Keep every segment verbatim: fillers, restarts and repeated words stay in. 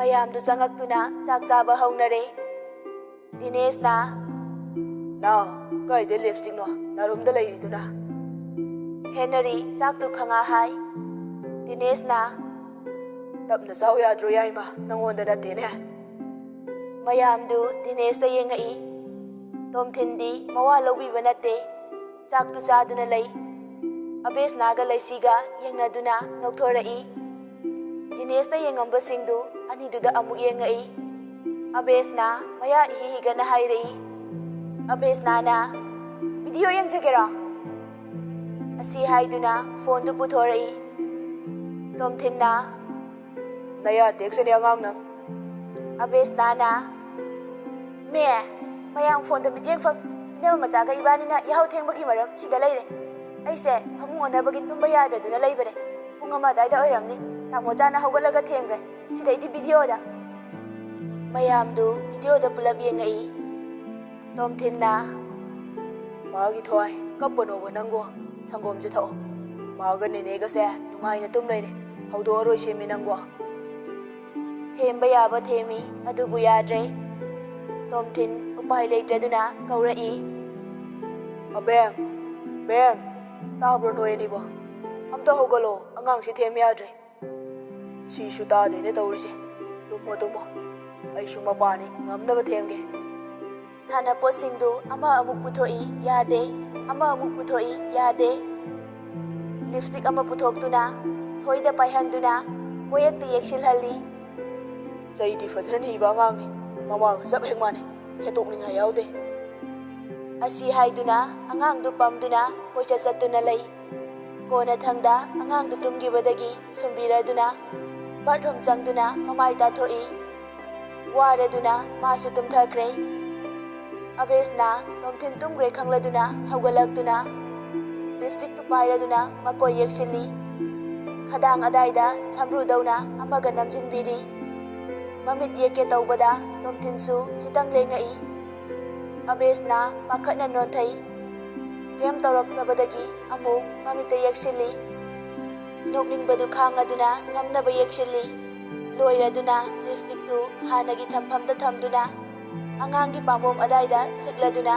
ꯃꯌꯥꯝꯗꯨ ꯆꯪꯉꯛꯇꯨꯅ ꯆꯥꯛ ꯆꯥꯕ ꯍꯧꯅꯔꯦ꯫ ꯗꯤꯅꯦꯁꯅ, "ꯅꯥꯎ, ꯀꯥꯏꯗ ꯂꯤꯞꯁꯇꯤꯛꯅꯣ ꯅꯥꯔꯨꯝꯗ ꯂꯩꯔꯤꯗꯨꯅ?" ꯍꯦꯅꯔꯤ ꯆꯥꯛꯇꯨ ꯈꯪꯉꯥ ꯍꯥꯏ꯫ ꯗꯤꯅꯦꯁꯅ, "ꯇꯞꯅ ꯆꯥꯎ ꯌꯥꯗ꯭ꯔꯣ ꯌꯥꯏꯃ, ꯅꯪꯉꯣꯟꯗ ꯅꯠꯇꯦꯅꯦ?" ꯃꯌꯥꯝꯗꯨ ꯗꯤꯅꯦꯁꯇ ꯌꯦꯡꯉꯛꯏ꯫ ꯇꯣꯝꯊꯤꯟꯗꯤ ꯃꯋꯥ ꯂꯧꯕꯤꯕ ꯅꯠꯇꯦ꯫ ꯆꯥꯛꯇꯨ ꯆꯥꯗꯨꯅ ꯂꯩ꯫ ꯑꯕꯦꯁꯅꯥꯒ ꯂꯩꯁꯤꯒ ꯌꯦꯡꯅꯗꯨꯅ ꯅꯣꯛꯊꯣꯔꯛꯏ꯫ ꯗꯤꯅꯦꯁꯅ ꯌꯦꯡꯉꯝꯕꯁꯤꯡꯗꯨ ꯑꯅꯤꯗꯨꯗ ꯑꯃꯨꯛ ꯌꯦꯡꯉꯛꯏ꯫ ꯑꯕꯦꯁꯅꯥ ꯃꯌꯥ ꯏꯍꯤ ꯍꯤꯒꯠꯅ ꯍꯥꯏꯔꯛꯏ꯫ ꯑꯕꯦꯁꯅꯥꯅ, "ꯚꯤꯗꯤꯑꯣ ꯌꯦꯡꯖꯒꯦꯔꯣ?" ꯑꯁꯤ ꯍꯥꯏꯗꯨꯅ ꯐꯣꯟꯗꯨ ꯄꯨꯊꯣꯔꯛꯏ꯫ ꯇꯣꯝꯊꯤꯟꯅ, "ꯅꯌꯥ ꯇꯦꯛꯆꯅꯤ ꯑꯉꯥꯡ ꯅꯪ꯫" ꯑꯕꯦꯁꯅꯥꯅ, "ꯃꯦ, ꯃꯌꯥꯝ ꯐꯣꯟꯗ ꯃꯤꯠꯌꯦꯡ ꯐꯝ ꯏꯅꯝꯃ ꯃꯆꯥꯒ ꯏꯕꯥꯅꯤꯅ ꯌꯥꯍꯧ ꯊꯦꯡꯕꯒꯤ ꯃꯔꯝ ꯁꯤꯗ ꯂꯩꯔꯦ꯫ ꯑꯩꯁꯦ ꯐꯃꯨꯡ ꯑꯣꯟꯅꯕꯒꯤ ꯇꯨꯝꯕ ꯌꯥꯗꯗꯨꯅ ꯂꯩꯕꯅꯦ꯫ ꯄꯨꯡ ꯑꯃ ꯑꯗꯨꯋꯥꯏꯗ ꯑꯣꯏꯔꯝꯅꯤ꯫ ꯇꯥꯃꯣ ꯆꯥꯅ ꯍꯧꯒꯠꯂꯒ ꯊꯦꯡꯈ꯭ꯔꯦ꯫ ꯁꯤꯗꯩꯗꯤ ꯚꯤꯗꯤꯑꯣꯗ꯫" ꯃꯌꯥꯝꯗꯨ ꯚꯤꯗꯤꯑꯣꯗ ꯄꯨꯂꯞ ꯌꯦꯡꯉꯛꯏ꯫ ꯇꯣꯝꯊꯤꯟꯅ, "ꯃꯥꯒꯤ ꯊꯋꯥꯏ, ꯀꯞꯄꯅꯣꯕ ꯅꯪꯕꯣ꯫ ꯁꯪꯒꯣꯝꯁꯦ ꯊꯛꯑꯣ꯫ ꯃꯥꯒ ꯅꯦꯅꯦꯒꯁꯦ ꯅꯨꯡꯉꯥꯏꯅ ꯇꯨꯝ ꯂꯩꯔꯦ꯫ ꯍꯧꯗꯣꯛꯑꯔꯣꯏ ꯁꯦꯝꯃꯤ ꯅꯪꯕꯣ꯫" ꯊꯦꯝꯕ ꯌꯥꯕ ꯊꯦꯝꯃꯤ, ꯑꯗꯨꯕꯨ ꯌꯥꯗ꯭ꯔꯦ꯫ ꯇꯣꯝꯊꯤꯟ ꯎꯄꯥꯏ ꯂꯩꯇ꯭ꯔꯗꯨꯅ ꯀꯧꯔꯛꯏ꯫ "ꯑꯕꯦꯝ, ꯕꯦꯝ, ꯇꯥꯕ꯭ꯔꯣ ꯅꯣꯏ ꯑꯅꯤꯕꯣ? ꯑꯝꯇ ꯍꯧꯒꯠꯂꯣ, ꯑꯉꯥꯡꯁꯤ ꯊꯦꯝ ꯌꯥꯗ꯭ꯔꯦ꯫" "ꯁꯤꯁꯨ ꯇꯥꯗꯦꯅꯦ ꯇꯧꯔꯤꯁꯦ꯫ ꯇꯨꯝꯃꯣ, ꯇꯨꯝꯃꯣ꯫ ꯑꯩꯁꯨ ꯃꯄꯥꯅꯤ, ꯉꯝꯅꯕ ꯊꯦꯝꯒꯦ꯫" ꯁꯥꯟꯅꯄꯣꯠꯁꯤꯡꯗꯨ ꯑꯃ ꯑꯃꯨꯛ ꯄꯨꯊꯣꯛꯏ, ꯌꯥꯗꯦ꯫ ꯑꯃ ꯑꯃꯨꯛ ꯄꯨꯊꯣꯛꯏ, ꯌꯥꯗꯦ꯫ ꯂꯤꯞꯁꯇꯤꯛ ꯑꯃ ꯄꯨꯊꯣꯛꯇꯨꯅ ꯊꯣꯏꯗ ꯄꯥꯏꯍꯟꯗꯨꯅ ꯀꯣꯌꯦꯛꯇ ꯌꯦꯛꯁꯤꯜꯍꯜꯂꯤ꯫ "ꯆꯩꯗꯤ ꯐꯖꯅ ꯅꯤꯕ ꯑꯉꯥꯡꯅꯤ꯫ ꯃꯃꯥꯒ ꯆꯞ ꯍꯦꯛ ꯃꯥꯟꯅꯩ꯫ ꯈꯦꯇꯣꯛꯅꯤꯡꯉꯥꯏ ꯌꯥꯎꯗꯦ꯫" ꯑꯁꯤ ꯍꯥꯏꯗꯨꯅ ꯑꯉꯥꯡꯗꯨ ꯄꯝꯗꯨꯅ ꯀꯣꯏꯆꯠ ꯆꯠꯇꯨꯅ ꯂꯩ꯫ ꯀꯣꯟꯅꯊꯪꯗ ꯑꯉꯥꯡꯗꯨ ꯇꯨꯝꯈꯤꯕꯗꯒꯤ ꯁꯨꯝꯕꯤꯔꯗꯨꯅ ꯕꯥꯠꯔꯨꯝ ꯆꯪꯗꯨꯅ ꯃꯃꯥꯏ ꯇꯥꯊꯣꯛꯏ꯫ ꯋꯥꯔꯗꯨꯅ ꯃꯥꯁꯨ ꯇꯨꯝꯊꯈ꯭ꯔꯦ꯫ ꯑꯕꯦꯁꯅ ꯇꯣꯝꯊꯤꯟ ꯇꯨꯝꯈ꯭ꯔꯦ ꯈꯪꯂꯗꯨꯅ ꯍꯧꯒꯠꯂꯛꯇꯨꯅ ꯂꯤꯞꯁꯇꯤꯛꯇꯨ ꯄꯥꯏꯔꯗꯨꯅ ꯃꯀꯣꯏ ꯌꯦꯛꯁꯤꯜꯂꯤ꯫ ꯈꯗꯥꯡ ꯑꯗꯥꯏꯗ ꯁꯝꯕ꯭ꯔꯨꯗꯧꯅ ꯑꯃꯒ ꯅꯝꯖꯤꯟꯕꯤꯔꯤ꯫ ꯃꯃꯤꯠ ꯌꯦꯛꯀꯦ ꯇꯧꯕꯗ ꯇꯣꯝꯊꯤꯟꯁꯨ ꯈꯤꯇꯪ ꯂꯦꯡꯉꯛꯏ꯫ ꯑꯕꯦꯁꯅ ꯄꯥꯈꯠꯅ ꯅꯣꯟꯊꯩ꯫ ꯀꯩꯝ ꯇꯧꯔꯛꯇꯕꯗꯒꯤ ꯑꯃꯨꯛ ꯃꯃꯤꯠꯇ ꯌꯦꯛꯁꯤꯜꯂꯤ꯫ ꯅꯣꯛꯅꯤꯡꯕꯗꯨ ꯈꯥꯡꯉꯗꯨꯅ ꯉꯝꯅꯕ ꯌꯦꯛꯁꯤꯜꯂꯤ꯫ ꯂꯣꯏꯔꯗꯨꯅ ꯂꯤꯞꯁꯇꯤꯛꯇꯨ ꯍꯥꯟꯅꯒꯤ ꯊꯝꯐꯝꯗ ꯊꯝꯗꯨꯅ ꯑꯉꯥꯡꯒꯤ ꯄꯥꯝꯕꯣꯝ ꯑꯗꯥꯏꯗ ꯁꯤꯛꯂꯗꯨꯅ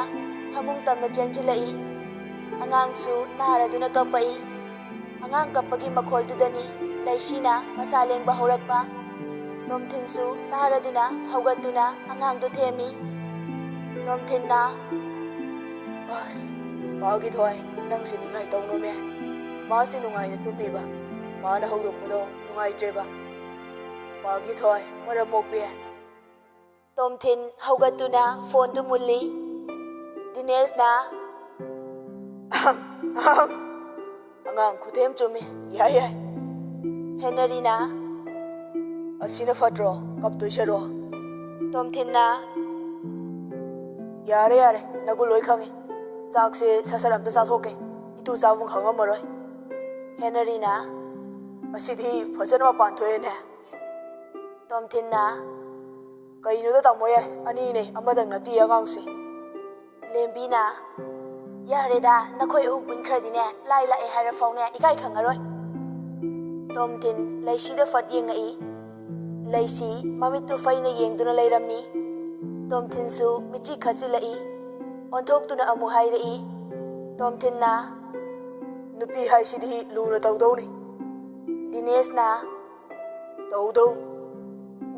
ꯐꯃꯨꯡ ꯇꯝꯅ ꯆꯦꯟꯁꯤꯜꯂꯛꯏ꯫ ꯑꯉꯥꯡꯁꯨ ꯅꯥꯔꯗꯨꯅ ꯀꯞꯄꯛꯏ꯫ ꯑꯉꯥꯡ ꯀꯞꯄꯒꯤ ꯃꯈꯣꯜꯗꯨꯗꯅꯤ ꯂꯩꯁꯤꯅ ꯃꯁꯥ ꯂꯦꯡꯕ ꯍꯧꯔꯛꯄ꯫ ꯇꯣꯝꯊꯤꯟꯁꯨ ꯇꯥꯔꯗꯨꯅ ꯍꯧꯒꯠꯇꯨꯅ ꯑꯉꯥꯡꯗꯨ ꯊꯦꯝꯃꯤ꯫ ꯇꯣꯝꯊꯤꯟꯅ, "ꯑꯁ, ꯄꯥꯒꯤ ꯊꯣꯏ, ꯅꯪꯁꯤ ꯅꯤꯡꯉꯥꯏ ꯇꯧꯅꯨꯃꯦ꯫ ꯃꯥꯁꯤ ꯅꯨꯡꯉꯥꯏꯅ ꯇꯨꯝꯃꯤꯕ꯫ ꯃꯥꯅ ꯍꯧꯗꯣꯛꯄꯗꯣ ꯅꯨꯡꯉꯥꯏꯇ꯭ꯔꯦꯕ꯫ ꯄꯥꯒꯤ ꯊꯣꯏ, ꯃꯔꯝ ꯃꯣꯛꯄꯤ꯫" ꯇꯣꯝꯊꯤꯟ ꯍꯧꯒꯠꯇꯨꯅ ꯐꯣꯟꯗꯨ ꯃꯨꯜꯂꯤ꯫ ꯗꯤꯅꯦꯁꯅ, "ꯑꯍꯝ, ꯑꯍꯝ, ꯑꯉꯥꯡ ꯈꯨꯊꯦꯝ ꯆꯨꯝꯃꯤ, ꯌꯥꯏ, ꯌꯥꯏ꯫" ꯍꯦꯅꯔꯤꯅ, "ꯑꯁꯤꯅ ꯐꯠꯇ꯭ꯔꯣ, ꯀꯞꯇꯣꯏ ꯁꯔꯨꯛ?" ꯇꯣꯝꯊꯤꯟꯅ, "ꯌꯥꯔꯦ, ꯌꯥꯔꯦ, ꯅꯒꯨꯟ ꯂꯣꯏ ꯈꯪꯉꯤ꯫ ꯆꯥꯛꯁꯦ ꯁꯠ ꯁꯠ ꯑꯝꯇ ꯆꯥꯊꯣꯛꯀꯦ, ꯏꯇꯨ ꯆꯥꯕꯨꯡ ꯈꯪꯉꯝꯃꯔꯣꯏ꯫" ꯍꯦꯅꯔꯤꯅ, "ꯑꯁꯤꯗꯤ ꯐꯖꯅ ꯃꯄꯥꯟ ꯊꯣꯛꯑꯦꯅꯦ꯫" ꯇꯣꯝꯊꯤꯟꯅ, "ꯀꯩꯅꯣꯗ ꯇꯥꯃꯣ ꯌꯥꯏ, ꯑꯅꯤꯅꯦ, ꯑꯃꯗꯪ ꯅꯠꯇꯦ ꯑꯉꯥꯡꯁꯦ꯫" ꯂꯦꯝꯕꯤꯅ, "ꯌꯥꯔꯦꯗ, ꯅꯈꯣꯏ ꯑꯍꯨꯝ ꯄꯨꯟꯈ꯭ꯔꯗꯤꯅꯦ, ꯂꯥꯏ ꯂꯥꯛꯑꯦ ꯍꯥꯏꯔ ꯐꯥꯎꯅꯦ, ꯏꯀꯥꯏ ꯈꯪꯉꯔꯣꯏ꯫" ꯇꯣꯝꯊꯤꯟ ꯂꯩꯁꯤꯗ ꯐꯠ ꯌꯦꯡꯉꯛꯏ꯫ ꯂꯩꯁꯤ ꯃꯃꯤꯠꯇꯨ ꯐꯩꯅ ꯌꯦꯡꯗꯨꯅ ꯂꯩꯔꯝꯃꯤ꯫ ꯇꯣꯝꯊꯤꯟꯁꯨ ꯃꯤꯠꯆꯤ ꯈꯠꯆꯤꯜꯂꯛꯏ꯫ ꯑꯣꯟꯊꯣꯛꯇꯨꯅ ꯑꯃꯨꯛ ꯍꯥꯏꯔꯛꯏ꯫ ꯇꯣꯝꯊꯤꯟꯅ, "ꯅꯨꯄꯤ ꯍꯥꯏꯁꯤꯗꯤ ꯂꯨꯅ ꯇꯧꯗꯧꯅꯤ꯫" ꯗꯤꯅꯦꯁꯅ, "ꯇꯧꯗꯧ꯫"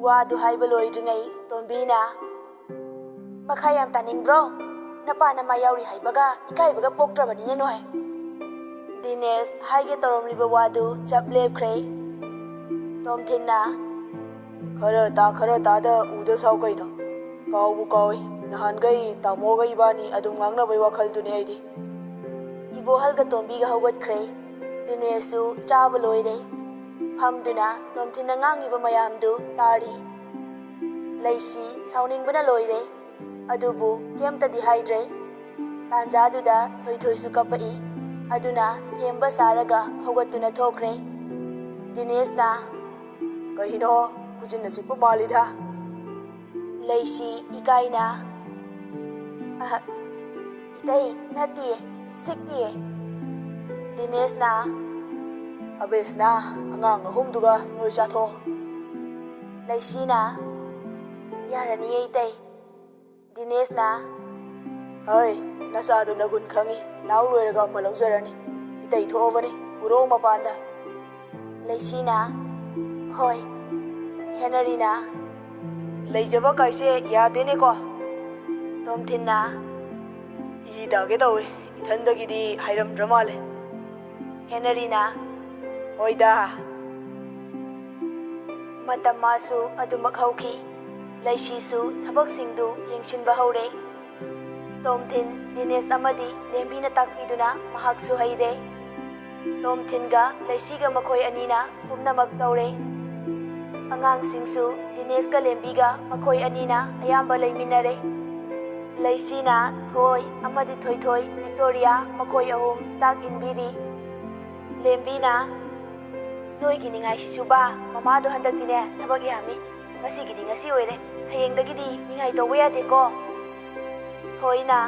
ꯋꯥꯗꯨ ꯍꯥꯏꯕ ꯂꯣꯏꯗ꯭ꯔꯤꯉꯩ ꯇꯣꯝꯕꯤꯅ, "ꯃꯈꯥ ꯌꯥꯝ ꯇꯥꯅꯤꯡꯕ꯭ꯔꯣ? ꯅꯄꯥ ꯅꯃꯥ ꯌꯥꯎꯔꯤ ꯍꯥꯏꯕꯒ ꯏꯀꯥꯏꯕꯒ ꯄꯣꯛꯇ꯭ꯔꯕꯅꯤꯅꯦ ꯅꯣꯏ꯫" ꯗꯤꯅꯦꯁ ꯍꯥꯏꯒꯦ ꯇꯧꯔꯝꯂꯤꯕ ꯋꯥꯗꯨ ꯆꯞ ꯂꯦꯞꯈ꯭ꯔꯦ꯫ ꯇꯣꯝꯊꯤꯟꯅ, "ꯈꯔ ꯇꯥ ꯈꯔ ꯇꯥꯗ ꯎꯗ ꯁꯥꯎ ꯀꯩꯅꯣ? ꯀꯥꯎꯕꯨ ꯀꯥꯎꯏ, ꯅꯍꯥꯟꯈꯩ ꯇꯥꯃꯣꯒ ꯏꯕꯥꯅꯤ ꯑꯗꯨꯝ ꯉꯥꯡꯅꯕꯩ ꯋꯥꯈꯜꯗꯨꯅꯦ ꯑꯩꯗꯤ꯫" ꯏꯕꯣꯍꯜꯒ ꯇꯣꯝꯕꯤꯒ ꯍꯧꯒꯠꯈ꯭ꯔꯦ꯫ ꯗꯤꯅꯦꯁꯁꯨ ꯆꯥꯕ ꯂꯣꯏꯔꯦ꯫ ꯐꯝꯗꯨꯅ ꯇꯣꯝꯊꯤꯟꯅ ꯉꯥꯡꯉꯤꯕ ꯃꯌꯥꯝꯗꯨ ꯇꯥꯔꯤ꯫ ꯂꯩꯁꯤ ꯁꯥꯎꯅꯤꯡꯕꯅ ꯂꯣꯏꯔꯦ꯫ ꯑꯗꯨꯕꯨ ꯀꯩꯝꯇꯗꯤ ꯍꯥꯏꯗ꯭ꯔꯦ꯫ ꯇꯥꯟꯖꯥꯗꯨꯗ ꯊꯣꯏꯊꯣꯏꯁꯨ ꯀꯞꯄꯛꯏ꯫ ꯑꯗꯨꯅ ꯊꯦꯝꯕ ꯁꯥꯔꯒ ꯍꯧꯒꯠꯇꯨꯅ ꯊꯣꯛꯈ꯭ꯔꯦ꯫ ꯗꯤꯅꯦꯁꯅ, "ꯀꯩꯅꯣ, ꯈꯨꯖꯤꯟꯅ ꯆꯤꯛꯄ ꯃꯥꯜꯂꯤꯗ?" ꯂꯩꯁꯤ ꯏꯀꯥꯏꯅ, "ꯑꯍ, ꯏꯇꯩ, ꯅꯠꯇꯤꯌꯦ, ꯁꯤꯛꯇꯤꯌꯦ꯫" ꯗꯤꯅꯦꯁꯅ, "ꯑꯕꯦꯁꯅ ꯑꯉꯥꯡ ꯑꯍꯨꯝꯗꯨꯒ ꯅꯣꯏ ꯆꯥꯊꯣꯛꯑꯣ꯫" ꯂꯩꯁꯤꯅ, "ꯌꯥꯔꯅꯤꯌꯦ ꯏꯇꯩ꯫" ꯗꯤꯅꯦꯁꯅ, "ꯍꯣꯏ, ꯅꯆꯥꯗꯨ ꯅꯒꯨꯟ ꯈꯪꯉꯤ꯫ ꯅꯥꯎ ꯂꯣꯏꯔꯒ ꯑꯃ ꯂꯧꯖꯔꯅꯤ꯫ ꯏꯇꯩ ꯊꯣꯛꯑꯕꯅꯤ, ꯄꯨꯔꯛꯑꯣ ꯃꯄꯥꯟꯗ꯫" ꯂꯩꯁꯤꯅ, "ꯍꯣꯏ꯫" ꯍꯦꯅꯔꯤꯅ, "ꯂꯩꯖꯕ ꯀꯥꯏꯁꯦ ꯌꯥꯗꯦꯅꯦꯀꯣ꯫" ꯇꯣꯝꯊꯤꯟꯅ, "ꯏ ꯇꯥꯒꯦ ꯇꯧꯋꯦ, ꯏꯊꯟꯗꯒꯤꯗꯤ ꯍꯥꯏꯔꯝꯗ꯭ꯔ ꯃꯥꯜꯂꯦ꯫" ꯍꯦꯅꯔꯤꯅ, "ꯍꯣꯏꯗ꯫" ꯃꯇꯝ ꯃꯥꯁꯨ ꯑꯗꯨꯃꯛ ꯍꯧꯈꯤ꯫ ꯂꯩꯁꯤꯁꯨ ꯊꯕꯛꯁꯤꯡꯗꯨ ꯌꯦꯡꯁꯤꯟꯕ ꯍꯧꯔꯦ꯫ ꯇꯣꯝꯊꯤꯟ, ꯗꯤꯅꯦꯁ ꯑꯃꯗꯤ ꯂꯦꯝꯕꯤꯅ ꯇꯥꯛꯄꯤꯗꯨꯅ ꯃꯍꯥꯛꯁꯨ ꯍꯩꯔꯦ꯫ ꯇꯣꯝꯊꯤꯟꯒ ꯂꯩꯁꯤꯒ ꯃꯈꯣꯏ ꯑꯅꯤꯅ ꯄꯨꯝꯅꯃꯛ ꯇꯧꯔꯦ꯫ ꯑꯉꯥꯡꯁꯤꯡꯁꯨ ꯗꯤꯅꯦꯁꯀ ꯂꯦꯝꯕꯤꯒ ꯃꯈꯣꯏ ꯑꯅꯤꯅ ꯑꯌꯥꯝꯕ ꯂꯩꯃꯤꯟꯅꯔꯦ꯫ ꯂꯩꯁꯤꯅ ꯊꯣꯏ ꯑꯃꯗꯤ ꯊꯣꯏꯊꯣꯏ, ꯚꯤꯛꯇꯣꯔꯤꯌꯥ ꯃꯈꯣꯏ ꯑꯍꯨꯝ ꯆꯥꯛ ꯏꯟꯕꯤꯔꯤ꯫ ꯂꯦꯝꯕꯤꯅ, "ꯅꯣꯏꯒꯤ ꯅꯤꯡꯉꯥꯏꯁꯤꯁꯨꯕ, ꯃꯃꯥꯗꯣ ꯍꯟꯗꯛꯇꯤꯅꯦ ꯊꯕꯛ ꯌꯥꯝꯃꯤ꯫ ꯉꯁꯤꯒꯤꯗꯤ ꯉꯁꯤ ꯑꯣꯏꯔꯦ, ꯍꯌꯦꯡꯗꯒꯤꯗꯤ ꯅꯤꯡꯉꯥꯏ ꯇꯧꯕ ꯌꯥꯗꯦꯀꯣ꯫" ꯊꯣꯏꯅ,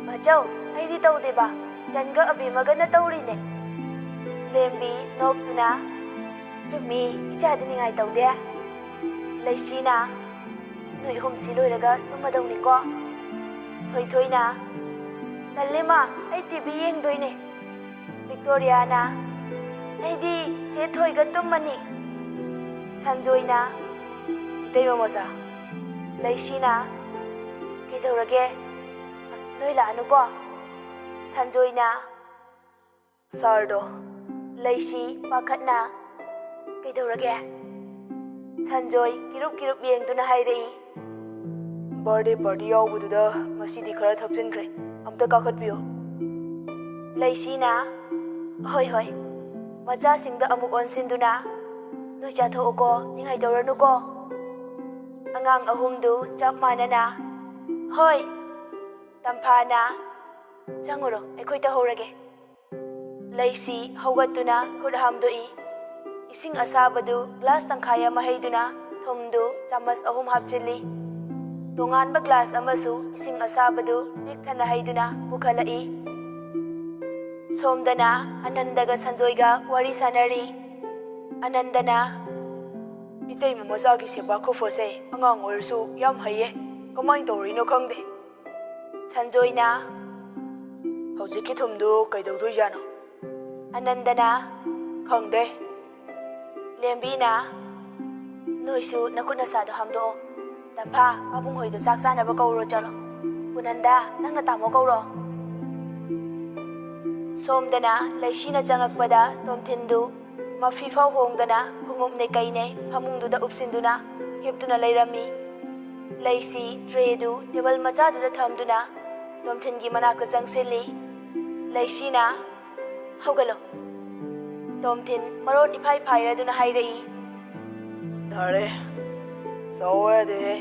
"ꯃꯆꯧ, ꯑꯩꯗꯤ ꯇꯧꯗꯦꯕ, ꯆꯟꯒ ꯑꯕꯦꯝꯃꯒꯅ ꯇꯧꯔꯤꯅꯦ꯫" ꯂꯦꯝꯕꯤ ꯅꯣꯛꯇꯨꯅ, "ꯆꯨꯝꯃꯤ, ꯏꯆꯥꯗꯤ ꯅꯤꯡꯉꯥꯏ ꯇꯧꯗꯦ꯫" ꯂꯩꯁꯤꯅ, "ꯅꯣꯏ ꯑꯍꯨꯝꯁꯤ ꯂꯣꯏꯔꯒ ꯇꯨꯝꯃꯗꯧꯅꯤꯀꯣ꯫" ꯊꯣꯏꯊꯣꯏꯅ, "ꯇꯜꯂꯦ ꯃꯥ, ꯑꯩ ꯇꯤ ꯚꯤ ꯌꯦꯡꯗꯣꯏꯅꯦ꯫" ꯚꯤꯛꯇꯣꯔꯤꯌꯥꯅ, "ꯑꯩꯗꯤ ꯆꯦ ꯊꯣꯏꯒ ꯇꯨꯝꯃꯅꯤ꯫" ꯁꯟꯖꯣꯏꯅ, "ꯏꯇꯩꯃ ꯃꯆꯥ꯫" ꯂꯩꯁꯤꯅ, "ꯀꯩꯗꯧꯔꯒꯦ? ꯅꯣꯏ ꯂꯥꯛꯑꯅꯨꯀꯣ꯫" ꯁꯟꯖꯣꯏꯅ, "ꯁꯥꯔꯗꯣ꯫" ꯂꯩꯁꯤ ꯄꯥꯈꯠꯅ, "ꯀꯩꯗꯧꯔꯒꯦ?" ꯁꯟꯖꯣꯏ ꯀꯤꯔꯨꯞ ꯀꯤꯔꯨꯞ ꯌꯦꯡꯗꯨꯅ ꯍꯥꯏꯔꯛꯏ, "ꯕꯥꯔꯗꯦ ꯄꯥꯔꯇꯤ ꯌꯥꯎꯕꯗꯨꯗ ꯉꯁꯤꯗꯤ ꯈꯔ ꯊꯛꯆꯤꯟꯈ꯭ꯔꯦ, ꯑꯝꯇ ꯀꯥꯈꯠꯄꯤꯌꯣ꯫" ꯂꯩꯁꯤꯅ, "ꯍꯣꯏ ꯍꯣꯏ꯫" ꯃꯆꯥꯁꯤꯡꯗ ꯑꯃꯨꯛ ꯑꯣꯟꯁꯤꯟꯗꯨꯅ, "ꯅꯣꯏ ꯆꯥꯊꯣꯛꯎꯀꯣ, ꯅꯤꯡꯉꯥꯏ ꯇꯧꯔꯅꯨꯀꯣ꯫" ꯑꯉꯥꯡ ꯑꯍꯨꯝꯗꯨ ꯆꯞ ꯃꯥꯟꯅꯅ, "ꯍꯣꯏ꯫" ꯇꯝꯐꯥꯅ, "ꯆꯪꯉꯨꯔꯣ, ꯑꯩꯈꯣꯏ ꯇꯧꯍꯧꯔꯒꯦ꯫" ꯂꯩꯁꯤ ꯍꯧꯒꯠꯇꯨꯅ ꯈꯨꯠ ꯍꯥꯝꯗꯣꯛꯏ꯫ ꯏꯁꯤꯡ ꯑꯁꯥꯕꯗꯨ ꯒ꯭ꯂꯥꯁ ꯇꯪꯈꯥꯏ ꯑꯃ ꯍꯩꯗꯨꯅ ꯊꯨꯝꯗꯨ ꯆꯥꯃꯁ ꯑꯍꯨꯝ ꯍꯥꯞꯆꯤꯜꯂꯤ꯫ ꯇꯣꯉꯥꯟꯕ ꯒ꯭ꯂꯥꯁ ꯑꯃꯁꯨ ꯏꯁꯤꯡ ꯑꯁꯥꯕꯗꯨ ꯄꯤꯛ ꯊꯟꯅ ꯍꯩꯗꯨꯅ ꯄꯨꯈꯠꯂꯛꯏ꯫ ꯁꯣꯝꯗꯅ ꯑꯅꯟꯗꯒ ꯁꯟꯖꯣꯏꯒ ꯋꯥꯔꯤ ꯁꯥꯟꯅꯔꯤ꯫ ꯑꯅꯟꯗꯅ, ꯏꯇꯩꯃ ꯃꯆꯥꯒꯤ ꯁꯦꯕꯥ ꯈꯨꯐꯁꯦ ꯑꯉꯥꯡ ꯑꯣꯏꯔꯁꯨ ꯌꯥꯝ ꯍꯩꯌꯦ꯫ ꯀꯃꯥꯏꯅ ꯇꯧꯔꯤꯅꯣ ꯈꯪꯗꯦ꯫ ꯁꯟꯖꯣꯏꯅ, "ꯍꯧꯖꯤꯛꯀꯤ ꯊꯨꯝꯗꯨ ꯀꯩꯗꯧꯗꯣꯏꯖꯥꯠꯅꯣ?" ꯑꯅꯟꯗꯅ, "ꯈꯪꯗꯦ꯫" ꯂꯦꯝꯕꯤꯅ, "ꯅꯣꯏꯁꯨ ꯅꯈꯨꯠ ꯅꯁꯥꯗꯣ ꯍꯥꯝꯗꯣꯛꯑꯣ꯫ ꯇꯝꯐꯥ, ꯄꯥꯕꯨꯡ ꯍꯣꯏꯗꯣ ꯆꯥꯛ ꯆꯥꯅꯕ ꯀꯧꯔꯣ ꯆꯠꯂꯣ꯫ ꯄꯨꯅꯟꯗ, ꯅꯪꯅ ꯇꯥꯃꯣ ꯀꯧꯔꯣ꯫" ꯁꯣꯝꯗꯅ ꯂꯩꯁꯤꯅ ꯆꯪꯉꯛꯄꯗ ꯇꯣꯝꯊꯤꯟꯗꯨ ꯃꯐꯤ ꯐꯥꯎ ꯍꯣꯡꯗꯅ ꯈꯣꯡꯎꯞꯅꯦ ꯀꯩꯅꯦ ꯐꯃꯨꯡꯗꯨꯗ ꯎꯞꯁꯤꯟꯗꯨꯅ ꯍꯤꯞꯇꯨꯅ ꯂꯩꯔꯝꯃꯤ꯫ ꯂꯩꯁꯤ ꯇ꯭ꯔꯦꯗꯨ ꯇꯦꯕꯜ ꯃꯆꯥꯗꯨꯗ ꯊꯝꯗꯨꯅ ꯇꯣꯝꯊꯤꯟꯒꯤ ꯃꯅꯥꯛꯇ ꯆꯪꯁꯤꯜꯂꯤ꯫ ꯂꯩꯁꯤꯅ, "ꯍꯧꯒꯠꯂꯣ꯫" ꯇꯣꯝꯊꯤꯟ ꯃꯔꯣꯟ ꯏꯐꯥꯏ ꯐꯥꯏꯔꯗꯨꯅ ꯍꯥꯏꯔꯛꯏ, "ꯗꯥꯔꯦ, ꯁꯥꯎ ꯌꯥꯗꯦꯍꯦ꯫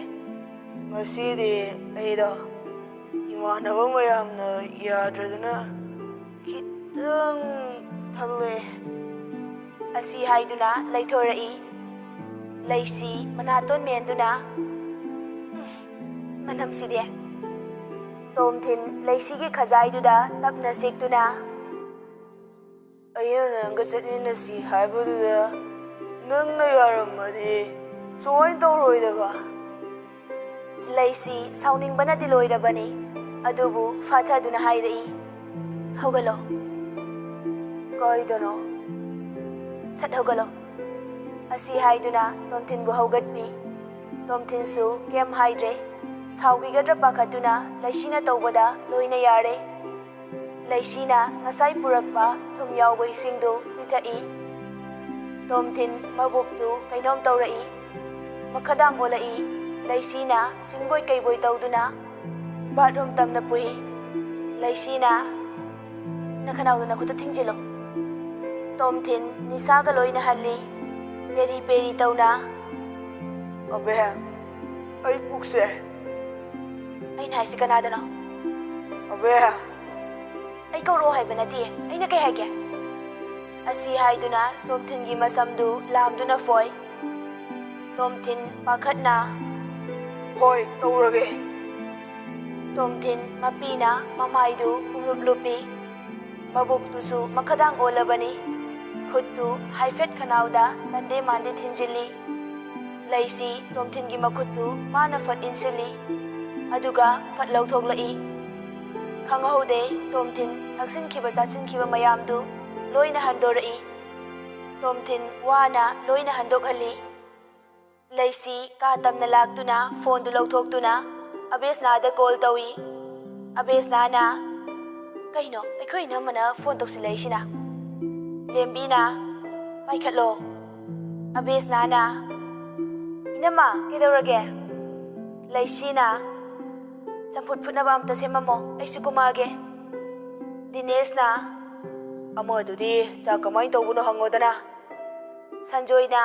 ꯉꯁꯤꯗꯤ ꯑꯩꯗꯣ ꯏꯃꯥꯟꯅꯕ ꯃꯌꯥꯝꯅ ꯌꯥꯗ꯭ꯔꯗꯨꯅ ꯈꯤꯇꯪ ꯊꯛꯂꯦ꯫" ꯑꯁꯤ ꯍꯥꯏꯗꯨꯅ ꯂꯩꯊꯣꯔꯛꯏ꯫ ꯂꯩꯁꯤ ꯃꯅꯥꯇꯣꯟ ꯃꯦꯟꯗꯨꯅ, "ꯎꯝ, ꯃꯅꯝꯁꯤꯗꯤ꯫" ꯇꯣꯝꯊꯤꯟ ꯂꯩꯁꯤꯒꯤ ꯈꯖꯥꯏꯗꯨꯗ ꯇꯞꯅ ꯁꯤꯛꯇꯨꯅ, "ꯑꯩꯅ ꯅꯪꯒ ꯆꯠꯃꯤꯟꯅꯁꯤ ꯍꯥꯏꯕꯗꯨꯗ ꯅꯪꯅ ꯌꯥꯔꯝꯃꯗꯤ ꯁꯨꯃꯥꯏꯅ ꯇꯧꯔꯣꯏꯗꯕ꯫" ꯂꯩꯁꯤ ꯁꯥꯎꯅꯤꯡꯕꯅꯗꯤ ꯂꯣꯏꯔꯕꯅꯤ, ꯑꯗꯨꯕꯨ ꯐꯥꯊꯗꯨꯅ ꯍꯥꯏꯔꯛꯏ, "ꯍꯧꯒꯠꯂꯣ꯫" "ꯀꯥꯏꯗꯅꯣ?" "ꯁꯠ ꯍꯧꯒꯠꯂꯣ꯫" ꯑꯁꯤ ꯍꯥꯏꯗꯨꯅ ꯇꯣꯝꯊꯤꯟꯕꯨ ꯍꯧꯒꯠꯄꯤ꯫ ꯇꯣꯝꯊꯤꯟꯁꯨ ꯀꯩꯝ ꯍꯥꯏꯗ꯭ꯔꯦ꯫ ꯁꯥꯎꯈꯤꯒꯗ꯭ꯔꯥ ꯄꯥꯈꯠꯇꯨꯅ ꯂꯩꯁꯤꯅ ꯇꯧꯕꯗ ꯂꯣꯏꯅ ꯌꯥꯔꯦ꯫ ꯂꯩꯁꯤꯅ ꯉꯁꯥꯏ ꯄꯨꯔꯛꯄ ꯊꯨꯝ ꯌꯥꯎꯕ ꯏꯁꯤꯡꯗꯨ ꯄꯤꯊꯛꯏ꯫ ꯇꯣꯝꯊꯤꯟ ꯃꯕꯨꯛꯇꯨ ꯀꯩꯅꯣꯝ ꯇꯧꯔꯛꯏ꯫ ꯃꯈꯗꯥꯡ ꯑꯣꯜꯂꯛꯏ꯫ ꯂꯩꯁꯤꯅ ꯆꯤꯡꯕꯣꯏ ꯀꯩꯕꯣꯏ ꯇꯧꯗꯨꯅ ꯕꯥꯠꯔꯨꯝ ꯇꯝꯅ ꯄꯨꯏ꯫ ꯂꯩꯁꯤꯅ, "ꯅꯈꯅꯥꯎꯗ ꯅꯈꯨꯠꯇ ꯊꯤꯡꯖꯤꯜꯂꯨ꯫" ꯇꯣꯝꯊꯤꯟ ꯅꯤꯁꯥꯒ ꯂꯣꯏꯅ ꯍꯜꯂꯤ꯫ ꯄꯦꯔꯤ ꯄꯦꯔꯤ ꯇꯧꯅ, "ꯑꯕꯦ, ꯑꯩ ꯄꯨꯛꯁꯦ꯫" "ꯑꯩꯅ ꯍꯥꯏꯁꯤ ꯀꯅꯥꯗꯅꯣ?" "ꯑꯕꯦ!" "ꯑꯩ ꯀꯧꯔꯛꯑꯣ ꯍꯥꯏꯕ ꯅꯠꯇꯦ, ꯑꯩꯅ ꯀꯩ ꯍꯥꯏꯒꯦ?" ꯑꯁꯤ ꯍꯥꯏꯗꯨꯅ ꯇꯣꯝꯊꯤꯟꯒꯤ ꯃꯁꯝꯗꯨ ꯂꯥꯝꯗꯨꯅ ꯐꯣꯏ꯫ ꯇꯣꯝꯊꯤꯟ ꯄꯥꯈꯠꯅ, "ꯍꯣꯏ, ꯇꯧꯔꯒꯦ꯫" ꯇꯣꯝꯊꯤꯟ ꯃꯄꯤꯅ ꯃꯃꯥꯏꯗꯨ ꯄꯨꯡꯂꯨꯞ ꯂꯨꯞꯄꯤ꯫ ꯃꯕꯨꯛꯇꯨꯁꯨ ꯃꯈꯗꯥꯡ ꯑꯣꯜꯂꯕꯅꯤ꯫ ꯈꯨꯠꯇꯨ ꯍꯥꯏꯐꯦꯠ ꯈꯅꯥꯎꯗ ꯇꯟꯗꯦ ꯃꯥꯟꯗꯦ ꯊꯤꯟꯖꯤꯜꯂꯤ꯫ ꯂꯩꯁꯤ ꯇꯣꯝꯊꯤꯟꯒꯤ ꯃꯈꯨꯠꯇꯨ ꯃꯥꯅ ꯐꯠ ꯏꯟꯁꯤꯜꯂꯤ, ꯑꯗꯨꯒ ꯐꯠ ꯂꯧꯊꯣꯛꯂꯛꯏ꯫ ꯈꯪꯍꯧꯗꯦ, ꯇꯣꯝꯊꯤꯟ ꯊꯛꯆꯤꯟꯈꯤꯕ ꯆꯥꯁꯤꯟꯈꯤꯕ ꯃꯌꯥꯝꯗꯨ ꯂꯣꯏꯅ ꯍꯟꯗꯣꯔꯛꯏ꯫ ꯇꯣꯝꯊꯤꯟ ꯋꯥꯅ ꯂꯣꯏꯅ ꯍꯟꯗꯣꯛꯍꯜꯂꯤ꯫ ꯂꯩꯁꯤ ꯀꯥ ꯇꯝꯅ ꯂꯥꯛꯇꯨꯅ ꯐꯣꯟꯗꯨ ꯂꯧꯊꯣꯛꯇꯨꯅ ꯑꯕꯦꯁꯅꯥꯗ ꯀꯣꯜ ꯇꯧꯏ꯫ ꯑꯕꯦꯁꯅꯥꯅ, "ꯀꯩꯅꯣ ꯑꯩꯈꯣꯏ ꯏꯅꯝꯃꯅ ꯐꯣꯟ ꯇꯧꯁꯤꯜꯂꯛꯏꯁꯤꯅ?" ꯂꯦꯝꯕꯤꯅ, "ꯄꯥꯏꯈꯠꯂꯣ꯫" ꯑꯕꯦꯁꯅꯥꯅ, "ꯏꯅꯝꯃ, ꯀꯩꯗꯧꯔꯒꯦ?" ꯂꯩꯁꯤꯅ, "ꯆꯝꯐꯨꯠ ꯐꯨꯠꯅꯕ ꯑꯝꯇ ꯁꯦꯝꯃꯝꯃꯣ, ꯑꯩꯁꯨ ꯀꯨꯝꯃꯛꯑꯒꯦ꯫" ꯗꯤꯅꯦꯁꯅ, "ꯑꯃꯗꯨꯗꯤ ꯆꯥꯛ ꯀꯃꯥꯏꯅ ꯇꯧꯕꯅꯣ ꯍꯪꯉꯣꯗꯅ꯫" ꯁꯟꯖꯣꯏꯅ,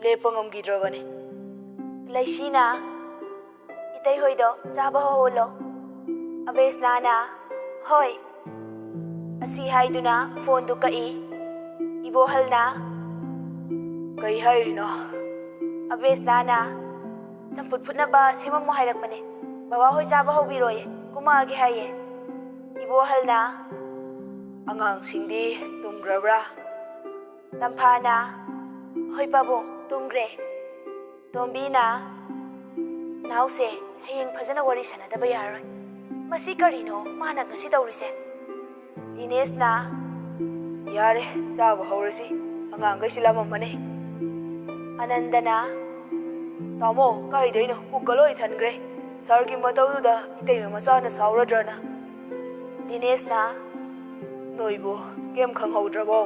"ꯂꯦꯞꯄ ꯉꯝꯈꯤꯗ꯭ꯔꯕꯅꯤ꯫" ꯂꯩꯁꯤꯅ, "ꯏꯇꯩ ꯍꯣꯏꯗꯣ ꯆꯥꯕ ꯍꯧꯍꯜꯂꯣ꯫" ꯑꯕꯦꯁꯅꯥꯅ, "ꯍꯣꯏ꯫" ꯑꯁꯤ ꯍꯥꯏꯗꯨꯅ ꯐꯣꯟꯗꯨ ꯀꯛꯏ꯫ ꯏꯕꯣꯍꯜꯅ, "ꯀꯩ ꯍꯥꯏꯔꯤꯅꯣ?" ꯑꯕꯦꯁꯅꯥꯅ, "ꯆꯝꯐꯨꯠ ꯐꯨꯠꯅꯕ ꯁꯦꯝꯃꯝꯃꯣ ꯍꯥꯏꯔꯛꯄꯅꯦ꯫ ꯕꯕꯥ ꯍꯣꯏ ꯆꯥꯕ ꯍꯧꯕꯤꯔꯣꯌꯦ, ꯀꯨꯝꯃꯛꯑꯒꯦ ꯍꯥꯏꯌꯦ꯫" ꯏꯕꯣꯍꯜꯅ, "ꯑꯉꯥꯡꯁꯤꯡꯗꯤ ꯇꯨꯝꯈ꯭ꯔꯕ꯭ꯔꯥ?" ꯇꯝꯐꯥꯅ, "ꯍꯣꯏ ꯄꯥꯕꯨꯡ, ꯇꯨꯝꯈ꯭ꯔꯦ꯫" ꯇꯣꯝꯕꯤꯅ, "ꯅꯥꯎꯁꯦ, ꯍꯌꯦꯡ ꯐꯖꯅ ꯋꯥꯔꯤ ꯁꯥꯟꯅꯗꯕ ꯌꯥꯔꯣꯏ꯫ ꯃꯁꯤ ꯀꯔꯤꯅꯣ ꯃꯥꯅ ꯉꯁꯤ ꯇꯧꯔꯤꯁꯦ?" ꯗꯤꯅꯦꯁꯅ, "ꯌꯥꯔꯦ, ꯆꯥꯕ ꯍꯧꯔꯁꯤ, ꯑꯉꯥꯡꯈꯩꯁꯤ ꯂꯥꯝꯃꯝꯃꯅꯤ꯫" ꯑꯅꯟꯗꯅ, "ꯇꯥꯃꯣ, ꯀꯥꯏꯗꯩꯅꯣ? ꯄꯨꯛꯀ ꯂꯣꯏ ꯊꯟꯈ꯭ꯔꯦ꯫ ꯁꯥꯔꯒꯤ ꯃꯇꯧꯗꯨꯗ ꯏꯇꯩꯃ ꯃꯆꯥꯅ ꯁꯥꯎꯔꯗ꯭ꯔꯅ꯫" ꯗꯤꯅꯦꯁꯅ, "ꯅꯣꯏꯕꯨ ꯀꯩꯝ ꯈꯪꯍꯧꯗ꯭ꯔꯕꯣ?"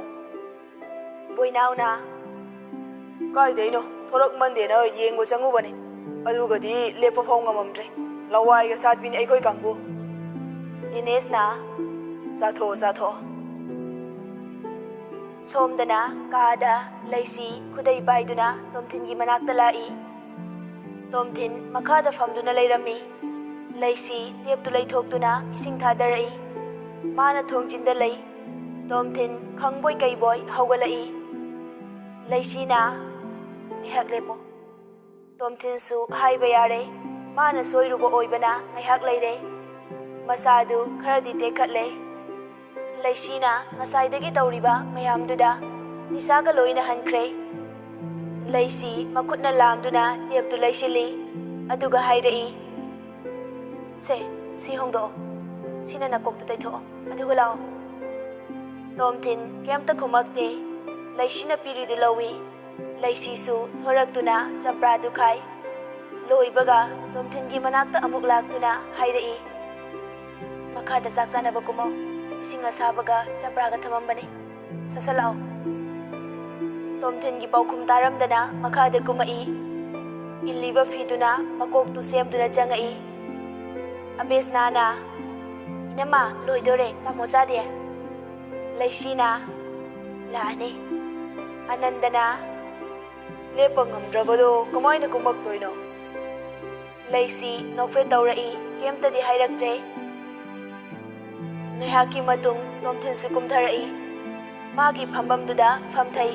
ꯕꯣꯏꯅꯥꯎꯅ, "ꯀꯥꯏꯗꯩꯅꯣ? ꯊꯣꯔꯛꯃꯟꯗꯦꯅ ꯌꯦꯡꯕ ꯆꯪꯉꯨꯕꯅꯦ꯫ ꯑꯗꯨꯒꯗꯤ ꯂꯦꯞꯄ ꯐꯥꯎ ꯉꯝꯃꯝꯗ꯭ꯔꯦ꯫ ꯂꯋꯥꯏꯒ ꯁꯥꯠꯄꯤꯅꯤ ꯑꯩꯈꯣꯏ ꯀꯥꯡꯕꯨ꯫" ꯗꯤꯅꯦꯁꯅ, "ꯆꯥꯊꯣꯛꯑꯣ, ꯆꯥꯊꯣꯛꯑꯣ꯫" ꯁꯣꯝꯗꯅ ꯀꯥꯗ ꯂꯩꯁꯤ ꯈꯨꯗꯩ ꯄꯥꯏꯗꯨꯅ ꯇꯣꯝꯊꯤꯟꯒꯤ ꯃꯅꯥꯛꯇ ꯂꯥꯛꯏ꯫ ꯇꯣꯝꯊꯤꯟ ꯃꯈꯥꯗ ꯐꯝꯗꯨꯅ ꯂꯩꯔꯝꯃꯤ꯫ ꯂꯩꯁꯤ ꯇꯦꯞꯇꯨ ꯂꯩꯊꯣꯛꯇꯨꯅ ꯏꯁꯤꯡ ꯊꯥꯗꯔꯛꯏ꯫ ꯃꯥꯅ ꯊꯣꯡꯖꯤꯟꯗ ꯂꯩ꯫ ꯇꯣꯝꯊꯤꯟ ꯈꯪꯕꯣꯏ ꯀꯩꯕꯣꯏ ꯍꯧꯒꯠꯂꯛꯏ꯫ ꯂꯩꯁꯤꯅ, "ꯉꯥꯏꯍꯥꯛ ꯂꯦꯞꯄꯣ꯫" ꯇꯣꯝꯊꯤꯟꯁꯨ ꯍꯥꯏꯕ ꯌꯥꯔꯦ, ꯃꯥꯅ ꯁꯣꯏꯔꯨꯕ ꯑꯣꯏꯕꯅ ꯉꯥꯏꯍꯥꯛ ꯂꯩꯔꯦ꯫ ꯃꯁꯥꯗꯨ ꯈꯔꯗꯤ ꯇꯦꯛꯈꯠꯂꯦ꯫ ꯂꯩꯁꯤꯅ ꯉꯁꯥꯏꯗꯒꯤ ꯇꯧꯔꯤꯕ ꯃꯌꯥꯝꯗꯨꯗ ꯅꯤꯁꯥꯒ ꯂꯣꯏꯅ ꯍꯟꯈ꯭ꯔꯦ꯫ ꯂꯩꯁꯤ ꯃꯈꯨꯠꯅ ꯂꯥꯝꯗꯨꯅ ꯇꯦꯞꯇꯨ ꯂꯩꯁꯤꯜꯂꯤ꯫ ꯑꯗꯨꯒ ꯍꯥꯏꯔꯛꯏ, "ꯁꯦ, ꯁꯤ ꯍꯣꯡꯗꯣꯛꯑꯣ꯫ ꯁꯤꯅ ꯅꯀꯣꯛꯇꯨ ꯇꯩꯊꯣꯛꯑꯣ꯫ ꯑꯗꯨꯒ ꯂꯥꯛꯑꯣ꯫" ꯇꯣꯝꯊꯤꯟ ꯀꯩꯝꯇ ꯈꯨꯝꯃꯛꯇꯦ꯫ ꯂꯩꯁꯤꯅ ꯄꯤꯔꯤꯗꯨ ꯂꯧꯏ꯫ ꯂꯩꯁꯤꯁꯨ ꯊꯣꯔꯛꯇꯨꯅ ꯆꯝꯄ꯭ꯔꯥꯗꯨ ꯈꯥꯏ꯫ ꯂꯣꯏꯕꯒ ꯇꯣꯝꯊꯤꯟꯒꯤ ꯃꯅꯥꯛꯇ ꯑꯃꯨꯛ ꯂꯥꯛꯇꯨꯅ ꯍꯥꯏꯔꯛꯏ, "ꯃꯈꯥꯗ ꯆꯥꯛ ꯆꯥꯅꯕ ꯀꯨꯝꯃꯣ꯫ ꯏꯁꯤꯡ ꯑꯁꯥꯕꯒ ꯆꯝꯄ꯭ꯔꯥꯒ ꯊꯝꯃꯝꯕꯅꯤ꯫ ꯁꯠ ꯁꯠ ꯂꯥꯛꯑꯣ꯫" ꯇꯣꯝꯊꯤꯟꯒꯤ ꯄꯥꯎꯈꯨꯝ ꯇꯥꯔꯝꯗꯅ ꯃꯈꯥꯗ ꯀꯨꯝꯃꯛꯏ꯫ ꯏꯜꯂꯤꯕ ꯐꯤꯗꯨꯅ ꯃꯀꯣꯛꯇꯨ ꯁꯦꯝꯗꯨꯅ ꯆꯪꯉꯛꯏ꯫ ꯑꯕꯦꯁꯅꯥꯅ, "ꯏꯅꯝꯃ, ꯂꯣꯏꯗꯣꯔꯦ, ꯇꯥꯃꯣ ꯆꯥꯗꯦ꯫" ꯂꯩꯁꯤꯅ, "ꯂꯥꯛꯑꯅꯤ꯫" ꯑꯅꯟꯗꯅ, "ꯂꯦꯞꯄ ꯉꯝꯗ꯭ꯔꯕꯗꯣ ꯀꯃꯥꯏꯅ ꯀꯨꯝꯃꯛꯇꯣꯏꯅꯣ?" ꯂꯩꯁꯤ ꯅꯣꯛꯐꯦꯠ ꯇꯧꯔꯛꯏ, ꯀꯩꯝꯇꯗꯤ ꯍꯥꯏꯔꯛꯇ꯭ꯔꯦ꯫ ꯉꯥꯏꯍꯥꯛꯀꯤ ꯃꯇꯨꯡ ꯇꯣꯝꯊꯤꯟꯁꯨ ꯀꯨꯝꯊꯔꯛꯏ꯫ ꯃꯥꯒꯤ ꯐꯝꯐꯝꯗꯨꯗ ꯐꯝꯊꯩ꯫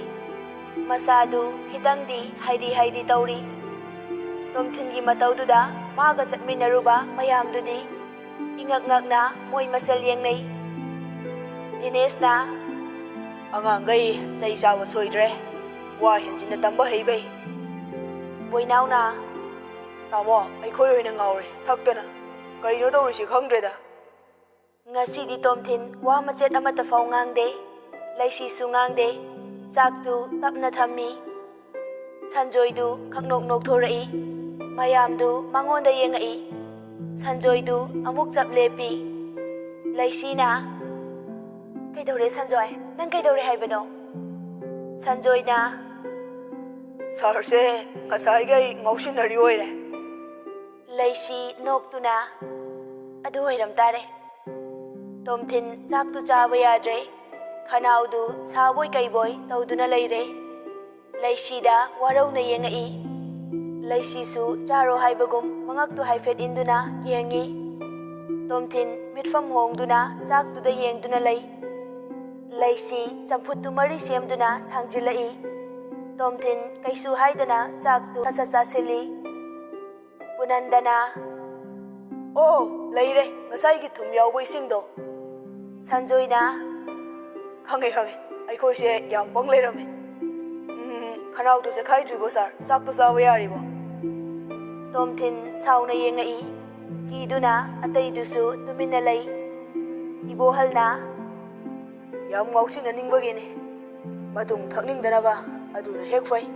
ꯃꯁꯥꯗꯨ ꯈꯤꯇꯪꯗꯤ ꯍꯥꯏꯔꯤ ꯍꯥꯏꯔꯤ ꯇꯧꯔꯤ꯫ ꯇꯣꯝꯊꯤꯟꯒꯤ ꯃꯇꯧꯗꯨꯗ ꯃꯥꯒ ꯆꯠꯃꯤꯟꯅꯔꯨꯕ ꯃꯌꯥꯝꯗꯨꯗꯤ ꯏꯉꯛ ꯉꯛꯅ ꯃꯣꯏ ꯃꯁꯦꯜ ꯌꯦꯡꯅꯩ꯫ ꯗꯤꯅꯦꯁꯅ, "ꯑꯉꯥꯡꯈꯩ ꯆꯩ ꯆꯥꯕ ꯁꯣꯏꯗ꯭ꯔꯦ, ꯋꯥ ꯍꯦꯟꯖꯤꯟꯅ ꯇꯝꯕ ꯍꯩꯕꯩ꯫" ꯕꯣꯏꯅꯥꯎꯅ, "ꯇꯥꯃꯣ, ꯑꯩꯈꯣꯏ ꯑꯣꯏꯅ ꯉꯥꯎꯔꯦ ꯊꯛꯇꯅ꯫ ꯀꯩꯅꯣ ꯇꯧꯔꯤꯁꯤ ꯈꯪꯗ꯭ꯔꯦꯗ꯫" ꯉꯁꯤꯗꯤ ꯇꯣꯝꯊꯤꯟ ꯋꯥ ꯃꯆꯦꯠ ꯑꯃꯠꯇ ꯐꯥꯎ ꯉꯥꯡꯗꯦ꯫ ꯂꯩꯁꯤꯁꯨ ꯉꯥꯡꯗꯦ꯫ ꯆꯥꯛꯇꯨ ꯇꯞꯅ ꯊꯝꯃꯤ꯫ ꯁꯟꯖꯣꯏꯗꯨ ꯈꯪꯅꯣꯛ ꯅꯣꯛꯊꯣꯔꯛꯏ꯫ ꯃꯌꯥꯝꯗꯨ ꯃꯉꯣꯟꯗ ꯌꯦꯡꯉꯛꯏ꯫ ꯁꯟꯖꯣꯏꯗꯨ ꯑꯃꯨꯛ ꯆꯞ ꯂꯦꯞꯄꯤ꯫ ꯂꯩꯁꯤꯅ, "ꯀꯩꯗꯧꯔꯦ ꯁꯟꯖꯣꯏ? ꯅꯪ ꯀꯩꯗꯧꯔꯦ ꯍꯥꯏꯕꯅꯣ?" ꯁꯟꯖꯣꯏꯅ, "ꯁꯥꯔꯁꯦ ꯉꯁꯥꯏꯒꯩ ꯉꯥꯎꯁꯤꯟꯅꯔꯤ ꯑꯣꯏꯔꯦ꯫" ꯂꯩꯁꯤ ꯅꯣꯛꯇꯨꯅ, "ꯑꯗꯨ ꯑꯣꯏꯔꯝ ꯇꯥꯔꯦ꯫" ꯇꯣꯝꯊꯤꯟ ꯆꯥꯛꯇꯨ ꯆꯥꯕ ꯌꯥꯗ꯭ꯔꯦ꯫ ꯈꯅꯥꯎꯗꯨ ꯁꯥꯕꯣꯏ ꯀꯩꯕꯣꯏ ꯇꯧꯗꯨꯅ ꯂꯩꯔꯦ꯫ ꯂꯩꯁꯤꯗ ꯋꯥꯔꯧꯅ ꯌꯦꯡꯉꯛꯏ꯫ ꯂꯩꯁꯤꯁꯨ ꯆꯥꯔꯣ ꯍꯥꯏꯕꯒꯨꯝ ꯃꯉꯛꯇꯨ ꯍꯥꯏꯐꯦꯠ ꯏꯟꯗꯨꯅ ꯌꯦꯡꯉꯤ꯫ ꯇꯣꯝꯊꯤꯟ ꯃꯤꯠꯐꯝ ꯍꯣꯡꯗꯨꯅ ꯆꯥꯛꯇꯨꯗ ꯌꯦꯡꯗꯨꯅ ꯂꯩ꯫ ꯂꯩꯁꯤ ꯆꯝꯐꯨꯠꯇꯨ ꯃꯔꯤ ꯁꯦꯝꯗꯨꯅ ꯊꯥꯡꯖꯤꯜꯂꯛꯏ꯫ ꯇꯣꯝꯊꯤꯟ ꯀꯩꯁꯨ ꯍꯥꯏꯗꯅ ꯆꯥꯛꯇꯨ ꯁꯠ ꯁꯠ ꯆꯥꯁꯤꯜꯂꯤ꯫ ꯄꯨꯅꯟꯗꯅ, "ꯑꯣ, ꯂꯩꯔꯦ, ꯉꯁꯥꯏꯒꯤ ꯊꯨꯝ ꯌꯥꯎꯕ ꯏꯁꯤꯡꯗꯣ꯫" ꯁꯟꯖꯣꯏꯅ, "ꯈꯪꯉꯦ, ꯈꯪꯉꯦ, ꯑꯩꯈꯣꯏꯁꯦ ꯌꯥꯝ ꯄꯪ ꯂꯩꯔꯝꯃꯦ꯫ ꯎꯝ, ꯈꯅꯥꯎꯗꯨ ꯆꯦꯈꯥꯏꯗ꯭ꯔꯤꯕꯣ ꯁꯥꯔ? ꯆꯥꯛꯇꯣ ꯆꯥꯕ ꯌꯥꯔꯤꯕꯣ? ꯇꯣꯝꯊꯤꯟ ꯁꯥꯎꯅ ꯌꯦꯡꯉꯛꯏ꯫ ꯀꯤꯗꯨꯅ ꯑꯇꯩꯗꯨꯁꯨ ꯇꯨꯃꯤꯟꯅ ꯂꯩ꯫ ꯏꯕꯣꯍꯜꯅ, "ꯌꯥꯝ ꯉꯥꯎꯁꯤꯟꯅꯅꯤꯡꯕꯒꯤꯅꯤ꯫ ꯃꯇꯨꯝ ꯊꯛꯅꯤꯡꯗꯅꯕ ꯑꯗꯨꯅ ꯍꯦꯛ ꯐꯩ꯫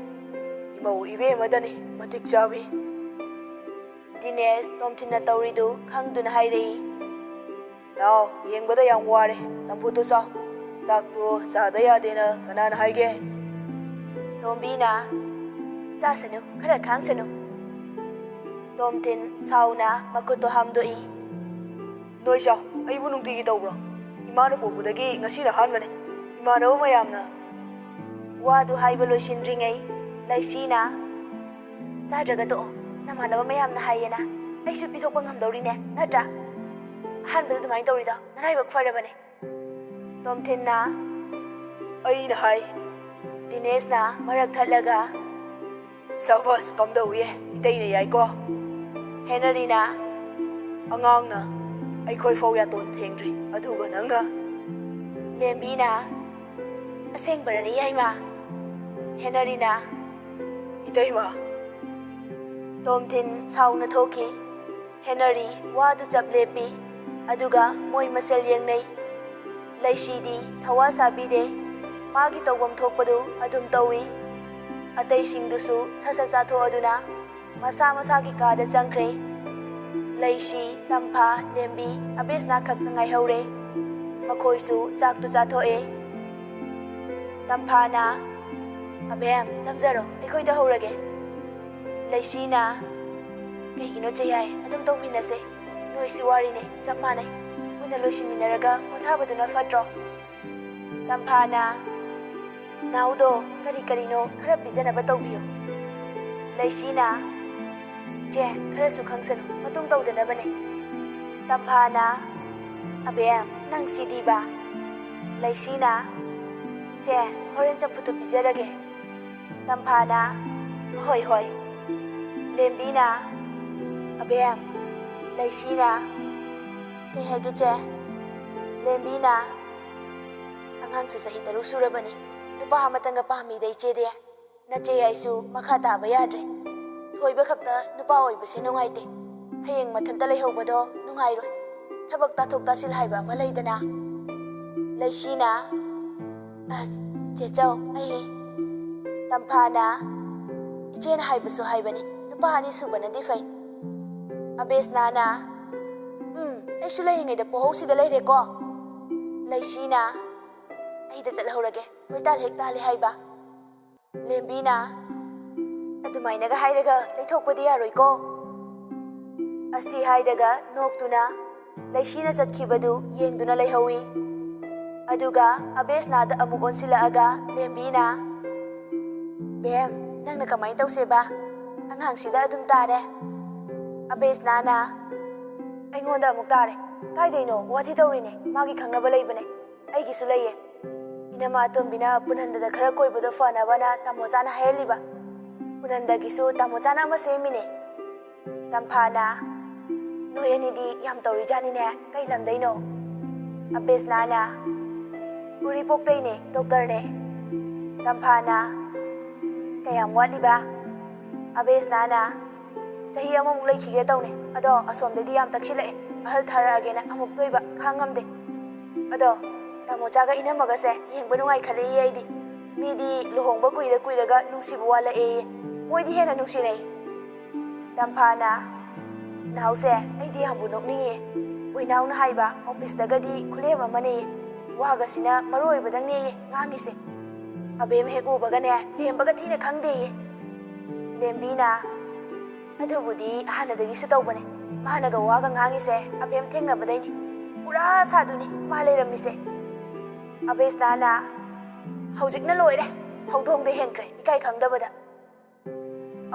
ꯏꯃꯧ ꯏꯕꯦꯝꯃꯗꯅꯤ ꯃꯇꯤꯛ ꯆꯥꯕꯤ꯫" ꯗꯤꯅꯦꯁ ꯇꯣꯝꯊꯤꯟꯅ ꯇꯧꯔꯤꯗꯨ ꯈꯪꯗꯨꯅ ꯍꯥꯏꯔꯛꯏ꯫ "ꯅꯥꯎ, ꯌꯦꯡꯕꯗ ꯌꯥꯝ ꯋꯥꯔꯦ꯫ ꯆꯝꯐꯨꯠꯇꯨ ꯆꯥꯎ꯫ ꯆꯥꯛꯇꯨ ꯆꯥꯗ ꯌꯥꯗꯦꯅ ꯀꯅꯥꯅ ꯍꯥꯏꯒꯦ?" ꯇꯣꯝꯕꯤꯅ, "ꯆꯥꯁꯅꯨ, ꯈꯔ ꯈꯥꯡꯁꯅꯨ꯫" ꯇꯣꯝꯊꯤꯟ ꯁꯥꯎꯅ ꯃꯈꯨꯠꯇꯣ ꯍꯥꯝꯗꯣꯛꯏ꯫ "ꯅꯣꯏ ꯆꯥꯎ, ꯑꯩꯕꯨ ꯅꯨꯡꯇꯤꯒꯤ ꯇꯧꯕ꯭ꯔꯣ? ꯏꯃꯥꯅ ꯄꯣꯛꯄꯗꯒꯤ ꯉꯁꯤꯅ ꯑꯍꯥꯟꯕꯅꯦ꯫ ꯏꯃꯥꯟꯅꯕ ꯃꯌꯥꯝꯅ꯫" ꯋꯥꯗꯨ ꯍꯥꯏꯕ ꯂꯣꯏꯁꯤꯟꯗ꯭ꯔꯤꯉꯩ ꯂꯩꯁꯤꯅ, "ꯆꯥꯗ꯭ꯔꯒ ꯇꯣꯛꯑꯣ, ꯅꯃꯥꯟꯅꯕ ꯃꯌꯥꯝꯅ ꯍꯥꯏꯌꯦꯅ꯫ ꯑꯩꯁꯨ ꯄꯤꯊꯣꯛꯄ ꯉꯝꯗꯧꯔꯤꯅꯦ, ꯅꯠꯇ꯭ꯔꯥ? ꯑꯍꯥꯟꯕꯗ ꯑꯗꯨꯃꯥꯏꯅ ꯇꯧꯔꯤꯗꯣ ꯅꯔꯥꯏꯕꯛ ꯐꯔꯕꯅꯦ꯫" ꯇꯣꯝꯊꯤꯟꯅ, "ꯑꯩꯅ ꯍꯥꯏ꯫" ꯗꯤꯅꯦꯁꯅ ꯃꯔꯛ ꯊꯠꯂꯒ, "ꯁꯕꯥꯁ, ꯀꯝꯗꯧꯏ? ꯏꯇꯩꯅ ꯌꯥꯏꯀꯣ?" ꯍꯦꯅꯔꯤꯅ, "ꯑꯉꯥꯡꯅ ꯑꯩꯈꯣꯏ ꯐꯥꯎ ꯌꯥꯇꯣꯟ ꯊꯦꯡꯗ꯭ꯔꯤ, ꯑꯗꯨꯒ ꯅꯪꯅ?" ꯂꯦꯝꯕꯤꯅ, "ꯑꯁꯦꯡꯕꯔꯅꯦ ꯌꯥꯏꯃ?" ꯍꯦꯅꯔꯤꯅ, "ꯏꯇꯩꯃ!" ꯇꯣꯝꯊꯤꯟ ꯁꯥꯎꯅ ꯊꯣꯛꯈꯤ꯫ ꯍꯦꯅꯔꯤ ꯋꯥꯗꯨ ꯆꯞ ꯂꯦꯞꯄꯤ, ꯑꯗꯨꯒ ꯃꯣꯏ ꯃꯁꯦꯜ ꯌꯦꯡꯅꯩ꯫ ꯂꯩꯁꯤꯗꯤ ꯊꯋꯥ ꯁꯥꯕꯤꯗꯦ, ꯃꯥꯒꯤ ꯇꯧꯐꯝ ꯊꯣꯛꯄꯗꯨ ꯑꯗꯨꯝ ꯇꯧꯏ꯫ ꯑꯇꯩꯁꯤꯡꯗꯨꯁꯨ ꯁꯠ ꯁꯠ ꯆꯥꯊꯣꯛꯑꯗꯨꯅ ꯃꯁꯥ ꯃꯁꯥꯒꯤ ꯀꯥꯗ ꯆꯪꯈ꯭ꯔꯦ꯫ ꯂꯩꯁꯤ, ꯇꯝꯐꯥ, ꯂꯦꯝꯕꯤ, ꯑꯕꯦꯁꯅꯥ ꯈꯛꯇ ꯉꯥꯏꯍꯧꯔꯦ꯫ ꯃꯈꯣꯏꯁꯨ ꯆꯥꯛꯇꯨ ꯆꯥꯊꯣꯛꯑꯦ꯫ ꯇꯝꯐꯥꯅ, "ꯑꯕꯦꯝ, ꯆꯪꯖꯔꯣ, ꯑꯩꯈꯣꯏꯗ ꯍꯧꯔꯒꯦ꯫" ꯂꯩꯁꯤꯅ, "ꯀꯩꯒꯤꯅꯣ ꯆꯦ ꯌꯥꯏ? ꯑꯗꯨꯝ ꯇꯧꯃꯤꯟꯅꯁꯦ꯫ ꯅꯣꯏꯁꯨ ꯋꯥꯔꯤꯅꯦ, ꯆꯞ ꯃꯥꯟꯅꯩ꯫ ꯄꯨꯟꯅ ꯂꯣꯏꯁꯤꯟꯃꯤꯟꯅꯔꯒ ꯄꯣꯊꯥꯕꯗꯨꯅ ꯐꯠꯇ꯭ꯔꯣ?" ꯇꯝꯐꯥꯅ, "ꯅꯥꯎꯗꯣ ꯀꯔꯤ ꯀꯔꯤꯅꯣ ꯈꯔ ꯄꯤꯖꯅꯕ ꯇꯧꯕꯤꯌꯨ꯫" ꯂꯩꯁꯤꯅ, "ꯏꯆꯦ, ꯈꯔꯁꯨ ꯈꯪꯁꯅꯨ, ꯃꯇꯨꯡ ꯇꯧꯗꯅꯕꯅꯦ꯫" ꯇꯝꯐꯥꯅ, "ꯑꯕꯦꯝ, ꯅꯪꯁꯤꯗꯤꯕ꯫" ꯂꯩꯁꯤꯅ, "ꯆꯦ, ꯍꯣꯔꯦꯟ ꯆꯝꯐꯨꯠꯇꯨ ꯄꯤꯖꯔꯒꯦ꯫" ꯇꯝꯐꯥꯅ, "ꯍꯣꯏ, ꯍꯣꯏ꯫" ꯂꯦꯝꯕꯤꯅ, "ꯑꯕꯦꯝ, ꯂꯩꯁꯤꯅ꯫" "ꯀꯩ ꯍꯥꯏꯒꯦ, ꯆꯦ?" ꯂꯦꯝꯕꯤꯅ, "ꯑꯉꯥꯡꯁꯨ ꯆꯍꯤ ꯇꯔꯨꯛ ꯁꯨꯔꯕꯅꯤ, ꯅꯨꯄꯥ ꯑꯃꯇꯪꯒ ꯄꯥꯝꯃꯤꯗ, ꯏꯆꯦꯗꯤ꯫ ꯅꯆꯦ ꯑꯩꯁꯨ ꯃꯈꯥ ꯇꯥꯕ ꯌꯥꯗ꯭ꯔꯦ꯫ ꯊꯣꯏꯕ ꯈꯛꯇ ꯅꯨꯄꯥ ꯑꯣꯏꯕꯁꯦ ꯅꯨꯡꯉꯥꯏꯇꯦ꯫ ꯍꯌꯦꯡ ꯃꯊꯟꯇ ꯂꯩꯍꯧꯕꯗꯣ ꯅꯨꯡꯉꯥꯏꯔꯣꯏ꯫ ꯊꯕꯛ ꯇꯥꯊꯣꯛ ꯇꯥꯁꯤꯜ ꯍꯥꯏꯕ ꯑꯃ ꯂꯩꯗꯅ꯫ ꯂꯩꯁꯤꯅ, "ꯑꯁ, ꯆꯦ ꯆꯧ, ꯑꯩ," ꯇꯝꯐꯥꯅ, "ꯏꯆꯦꯅ ꯍꯥꯏꯕꯁꯨ ꯍꯥꯏꯕꯅꯤ, ꯅꯨꯄꯥ ꯑꯅꯤ ꯁꯨꯕꯅꯗꯤ ꯐꯩ꯫" ꯑꯕꯦꯁꯅꯥꯅ, "ꯎꯝ, ꯑꯩꯁꯨ ꯂꯩꯔꯤꯉꯩꯗ ꯄꯣꯍꯧꯁꯤꯗ ꯂꯩꯔꯦꯀꯣ꯫" ꯂꯩꯁꯤꯅ, "ꯑꯩꯗ ꯆꯠꯍꯧꯔꯒꯦ, ꯀꯣꯏꯇꯥꯜ ꯍꯦꯛ ꯇꯥꯜꯂꯦ ꯍꯥꯏꯕ꯫" ꯂꯦꯝꯕꯤꯅ, "ꯑꯗꯨꯃꯥꯏꯅꯒ ꯍꯥꯏꯔꯒ ꯂꯩꯊꯣꯛꯄꯗꯤ ꯌꯥꯔꯣꯏꯀꯣ꯫" ꯑꯁꯤ ꯍꯥꯏꯔꯒ ꯅꯣꯛꯇꯨꯅ ꯂꯩꯁꯤꯅ ꯆꯠꯈꯤꯕꯗꯨ ꯌꯦꯡꯗꯨꯅ ꯂꯩꯍꯧꯏ꯫ ꯑꯗꯨꯒ ꯑꯕꯦꯁꯅꯥꯗ ꯑꯃꯨꯛ ꯑꯣꯟꯁꯤꯜꯂꯛꯑꯒ ꯂꯦꯝꯕꯤꯅ, "ꯕꯦꯝ, ꯅꯪꯅ ꯀꯃꯥꯏꯅ ꯇꯧꯁꯦꯕ? ꯑꯉꯥꯡꯁꯤꯗ ꯑꯗꯨꯝ ꯇꯥꯔꯦ꯫" ꯑꯕꯦꯁꯅꯥꯅ, "ꯑꯩꯉꯣꯟꯗ ꯑꯃꯨꯛ ꯇꯥꯔꯦ꯫ ꯀꯥꯏꯗꯩꯅꯣ? ꯋꯥꯊꯤ ꯇꯧꯔꯤꯅꯦ꯫ ꯃꯥꯒꯤ ꯈꯪꯅꯕ ꯂꯩꯕꯅꯦ꯫ ꯑꯩꯒꯤꯁꯨ ꯂꯩꯌꯦ꯫ ꯏꯅꯝꯃ ꯑꯇꯣꯝꯕꯤꯅ ꯄꯨꯅꯟꯗꯗ ꯈꯔ ꯀꯣꯏꯕꯗꯣ ꯐꯅꯕꯅ ꯇꯥꯃꯣꯆꯥꯅ ꯍꯥꯏꯍꯜꯂꯤꯕ꯫ ꯄꯨꯅꯟꯗꯒꯤꯁꯨ ꯇꯥꯃꯣꯆꯥꯅ ꯑꯃ ꯁꯦꯝꯃꯤꯅꯦ꯫" ꯇꯝꯐꯥꯅ, "ꯅꯣꯏ ꯑꯅꯤꯗꯤ ꯌꯥꯝ ꯇꯧꯔꯤꯖꯥꯠꯅꯤꯅꯦ꯫ ꯀꯩ ꯂꯝꯗꯩꯅꯣ?" ꯑꯕꯦꯁꯅꯥꯅ, "ꯎꯔꯤꯄꯣꯛꯇꯩꯅꯦ, ꯗꯣꯛꯇꯔꯅꯦ꯫" ꯇꯝꯐꯥꯅ, "ꯀꯌꯥꯝ ꯋꯥꯠꯂꯤꯕ?" ꯑꯕꯦꯁꯅꯥꯅ, "ꯆꯍꯤ ꯑꯃꯃꯨꯛ ꯂꯩꯈꯤꯒꯦ ꯇꯧꯅꯦ꯫ ꯑꯗꯣ ꯑꯁꯣꯝꯗꯗꯤ ꯌꯥꯝ ꯇꯛꯁꯤꯜꯂꯛꯑꯦ꯫ ꯑꯍꯜ ꯊꯥꯔꯛꯑꯒꯦꯅ ꯑꯃꯨꯛ ꯇꯣꯏꯕ, ꯈꯥꯡ ꯉꯝꯗꯦ꯫ ꯑꯗꯣ ꯇꯥꯃꯣꯆꯥꯒ ꯏꯅꯝꯃꯒꯁꯦ ꯌꯦꯡꯕ ꯅꯨꯡꯉꯥꯏꯈꯠꯂꯛꯏ ꯑꯩꯗꯤ꯫ ꯃꯤꯗꯤ ꯂꯨꯍꯣꯡꯕ ꯀꯨꯏꯔ ꯀꯨꯏꯔꯒ ꯅꯨꯡꯁꯤꯕ ꯋꯥꯠꯂꯛꯑꯦꯌꯦ꯫ ꯃꯣꯏꯗꯤ ꯍꯦꯟꯅ ꯅꯨꯡꯁꯤꯅꯩ꯫" ꯇꯝꯐꯥꯅ, "ꯅꯥꯎꯁꯦ, ꯑꯩꯗꯤ ꯌꯥꯝꯕꯨ ꯅꯣꯛꯅꯤꯡꯉꯦ꯫ ꯕꯣꯏꯅꯥꯎꯅ ꯍꯥꯏꯕ ꯑꯣꯐꯤꯁꯇꯒꯗꯤ ꯈꯨꯂꯦꯝ ꯑꯃꯅꯦ꯫ ꯋꯥꯒꯁꯤꯅ ꯃꯔꯨ ꯑꯣꯏꯕꯗꯪꯅꯦꯌꯦ ꯉꯥꯡꯉꯤꯁꯦ꯫ ꯑꯕꯦꯝ ꯍꯦꯛ ꯎꯕꯒꯅꯦ, ꯂꯦꯝꯕꯒ ꯊꯤꯅ ꯈꯪꯗꯦꯌꯦ꯫" ꯂꯦꯝꯕꯤꯅ, "ꯑꯗꯨꯕꯨꯗꯤ ꯍꯥꯟꯅꯗꯒꯤꯁꯨ ꯇꯧꯕꯅꯦ꯫ ꯃꯥꯅꯒ ꯋꯥꯒ ꯉꯥꯡꯉꯤꯁꯦ ꯑꯕꯦꯝ ꯊꯦꯡꯅꯕꯗꯩꯅꯤ꯫ ꯄꯨꯔꯥ ꯁꯥꯗꯨꯅꯤ ꯃꯥ ꯂꯩꯔꯝꯃꯤꯁꯦ꯫" ꯑꯕꯦꯁꯅꯥꯅ, "ꯍꯧꯖꯤꯛꯅ ꯂꯣꯏꯔꯦ꯫ ꯍꯧꯗꯣꯡꯗ ꯍꯦꯟꯈ꯭ꯔꯦ, ꯏꯀꯥꯏ ꯈꯪꯗꯕꯗ꯫"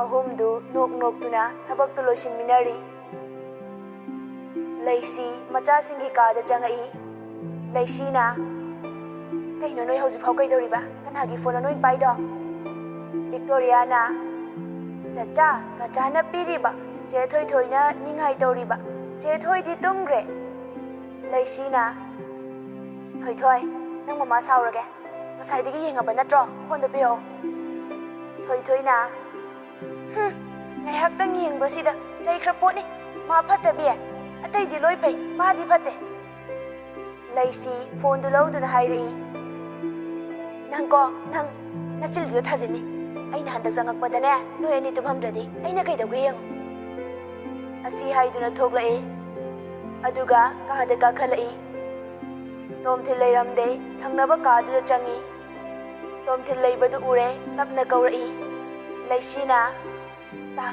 ꯑꯍꯨꯝꯗꯨ ꯅꯣꯛ ꯅꯣꯛꯇꯨꯅ ꯊꯕꯛꯇꯨ ꯂꯣꯏꯁꯤꯟꯃꯤꯟꯅꯔꯤ꯫ ꯂꯩꯁꯤ ꯃꯆꯥꯁꯤꯡꯒꯤ ꯀꯥꯗ ꯆꯪꯉꯛꯏ꯫ ꯂꯩꯁꯤꯅ, "ꯀꯩꯅꯣ ꯅꯣꯏ ꯍꯧꯖꯤꯛꯐꯥꯎ ꯀꯩꯗꯧꯔꯤꯕ? ꯀꯅꯥꯒꯤ ꯐꯣꯟꯅꯣ ꯅꯣꯏ ꯄꯥꯏꯗꯣ?" ꯚꯤꯛꯇꯣꯔꯤꯌꯥꯅ, "ꯆꯆꯥ, ꯀꯆꯥꯅ ꯄꯤꯔꯤꯕ, ꯆꯦ ꯊꯣꯏꯊꯣꯏꯅ ꯅꯤꯡꯉꯥꯏ ꯇꯧꯔꯤꯕ꯫ ꯆꯦ ꯊꯣꯏꯗꯤ ꯇꯨꯝꯈ꯭ꯔꯦ꯫" ꯂꯩꯁꯤꯅ, "ꯊꯣꯏꯊꯣꯏ, ꯅꯪ ꯃꯃꯥ ꯁꯥꯎꯔꯒꯦ꯫ ꯉꯁꯥꯏꯗꯒꯤ ꯌꯦꯡꯉꯕ ꯅꯠꯇ꯭ꯔꯣ? ꯐꯣꯟꯗꯣ ꯄꯤꯔꯛꯑꯣ꯫" ꯊꯣꯏꯊꯣꯏꯅ, "ꯍꯨꯝ, ꯉꯥꯏꯍꯥꯛꯇꯪ ꯌꯦꯡꯕꯁꯤꯗ ꯆꯩꯈ꯭ꯔ ꯄꯣꯠꯅꯤ꯫ ꯃꯥ ꯐꯠꯇꯕꯤ, ꯑꯇꯩꯗꯤ ꯂꯣꯏ ꯐꯩ, ꯃꯥꯗꯤ ꯐꯠꯇꯦ꯫" ꯂꯩꯁꯤ ꯐꯣꯟꯗꯨ ꯂꯧꯗꯨꯅ ꯍꯥꯏꯔꯛꯏ, "ꯅꯪꯀꯣ, ꯅꯪ ꯅꯆꯤꯜꯗꯨꯗ ꯊꯥꯖꯤꯟꯅꯤ꯫ ꯑꯩꯅ ꯍꯟꯗꯛ ꯆꯪꯉꯛꯄꯗꯅꯦ, ꯅꯣꯏ ꯑꯅꯤ ꯇꯨꯝꯃꯝꯗ꯭ꯔꯗꯤ ꯑꯩꯅ ꯀꯩꯗꯧꯒꯦ ꯌꯦꯡꯉꯨ꯫" ꯑꯁꯤ ꯍꯥꯏꯗꯨꯅ ꯊꯣꯛꯂꯛꯏ꯫ ꯑꯗꯨꯒ ꯀꯥꯗ ꯀꯥꯈꯠꯂꯛꯏ꯫ ꯇꯣꯝꯊꯤꯟ ꯂꯩꯔꯝꯗꯦ꯫ ꯊꯪꯅꯕ ꯀꯥꯗꯨꯗ ꯆꯪꯉꯤ꯫ ꯇꯣꯝꯊꯤꯟ ꯂꯩꯕꯗꯨ ꯎꯔꯦ, ꯇꯞꯅ ꯀꯧꯔꯛꯏ꯫ ꯂꯩꯁꯤꯅ, "ꯇꯥ꯫"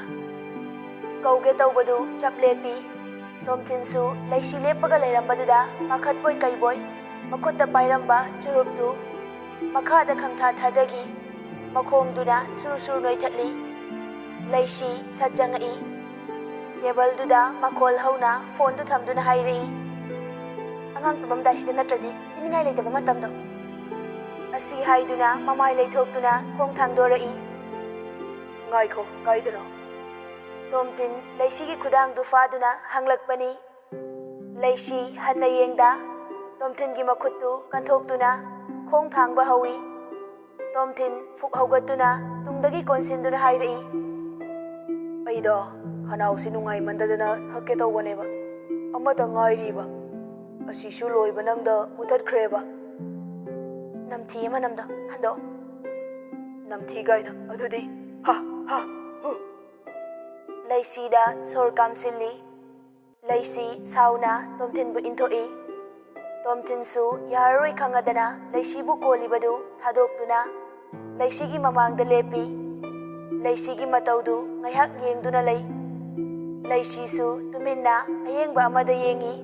ꯀꯧꯒꯦ ꯇꯧꯕꯗꯨ ꯆꯞ ꯂꯦꯞꯄꯤ꯫ ꯇꯣꯝꯊꯤꯟꯁꯨ ꯂꯩꯁꯤ ꯂꯦꯞꯄꯒ ꯂꯩꯔꯝꯕꯗꯨꯗ ꯄꯥꯈꯠꯄꯣꯏ ꯀꯩꯕꯣꯏ ꯃꯈꯨꯠꯇ ꯄꯥꯏꯔꯝꯕ ꯆꯨꯔꯨꯞꯇꯨ ꯃꯈꯥꯗ ꯈꯪꯊꯥ ꯊꯥꯗꯈꯤ꯫ ꯃꯈꯣꯡꯗꯨꯅ ꯁꯨꯔꯨ ꯁꯨꯔꯨ ꯅꯣꯏꯊꯠꯂꯤ꯫ ꯂꯩꯁꯤ ꯁꯠ ꯆꯪꯉꯛꯏ꯫ ꯇꯦꯕꯜꯗꯨꯗ ꯃꯈꯣꯜ ꯍꯧꯅ ꯐꯣꯟꯗꯨ ꯊꯝꯗꯨꯅ ꯍꯥꯏꯔꯛꯏ, "ꯑꯉꯥꯡ ꯇꯨꯝꯃꯝꯗꯥꯏꯁꯤꯗ ꯅꯠꯇ꯭ꯔꯗꯤ ꯄꯤꯅꯤꯡꯉꯥꯏ ꯂꯩꯇꯕ ꯃꯇꯝꯗꯣ꯫" ꯑꯁꯤ ꯍꯥꯏꯗꯨꯅ ꯃꯃꯥꯏ ꯂꯩꯊꯣꯛꯇꯨꯅ ꯈꯣꯡ ꯊꯥꯡꯗꯣꯔꯛꯏ꯫ "ꯉꯥꯏꯈꯣ, ꯀꯥꯏꯗꯅꯣ?" ꯇꯣꯝꯊꯤꯟ ꯂꯩꯁꯤꯒꯤ ꯈꯨꯗꯥꯡꯗꯨ ꯐꯥꯗꯨꯅ ꯍꯪꯂꯛꯄꯅꯤ꯫ ꯂꯩꯁꯤ ꯍꯟꯅ ꯌꯦꯡꯗ ꯇꯣꯝꯊꯤꯟꯒꯤ ꯃꯈꯨꯠꯇꯨ ꯀꯟꯊꯣꯛꯇꯨꯅ ꯈꯣꯡ ꯊꯥꯡꯕ ꯍꯧꯏ꯫ ꯇꯣꯝꯊꯤꯟ ꯐꯨꯛ ꯍꯧꯒꯠꯇꯨꯅ ꯇꯨꯡꯗꯒꯤ ꯀꯣꯟꯁꯤꯟꯗꯨꯅ ꯍꯥꯏꯔꯛꯏ, "ꯑꯩꯗꯣ ꯈꯅꯥꯎꯁꯤ ꯅꯨꯡꯉꯥꯏꯃꯟꯗꯗꯅ ꯊꯛꯀꯦ ꯇꯧꯕꯅꯦꯕ꯫ ꯑꯃꯇ ꯉꯥꯏꯔꯤꯕ꯫ ꯑꯁꯤꯁꯨ ꯂꯣꯏꯕ ꯅꯪꯗ ꯃꯨꯊꯠꯈ꯭ꯔꯦꯕ꯫" "ꯅꯝꯊꯤ ꯃꯅꯝꯗꯣ ꯍꯟꯗꯣꯛ꯫" "ꯅꯝꯊꯤ ꯀꯥꯏꯅ ꯑꯗꯨꯗꯤ, ꯍꯥ, ꯍꯥ, ꯍꯨ꯫" ꯂꯩꯁꯤꯗ ꯁꯣꯔ ꯀꯥꯝꯁꯤꯜꯂꯤ꯫ ꯂꯩꯁꯤ ꯁꯥꯎꯅ ꯇꯣꯝꯊꯤꯟꯕꯨ ꯏꯟꯊꯣꯛꯏ꯫ ꯇꯣꯝꯊꯤꯟꯁꯨ ꯌꯥꯔꯔꯣꯏ ꯈꯪꯉꯗꯅ ꯂꯩꯁꯤꯕꯨ ꯀꯣꯜꯂꯤꯕꯗꯨ ꯊꯥꯗꯣꯛꯇꯨꯅ ꯂꯩꯁꯤꯒꯤ ꯃꯃꯥꯡꯗ ꯂꯦꯞꯄꯤ꯫ ꯂꯩꯁꯤꯒꯤ ꯃꯇꯧꯗꯨ ꯉꯥꯏꯍꯥꯛ ꯌꯦꯡꯗꯨꯅ ꯂꯩ꯫ ꯂꯩꯁꯤꯁꯨ ꯇꯨꯃꯤꯟꯅ ꯑꯌꯦꯡꯕ ꯑꯃꯗ ꯌꯦꯡꯏ꯫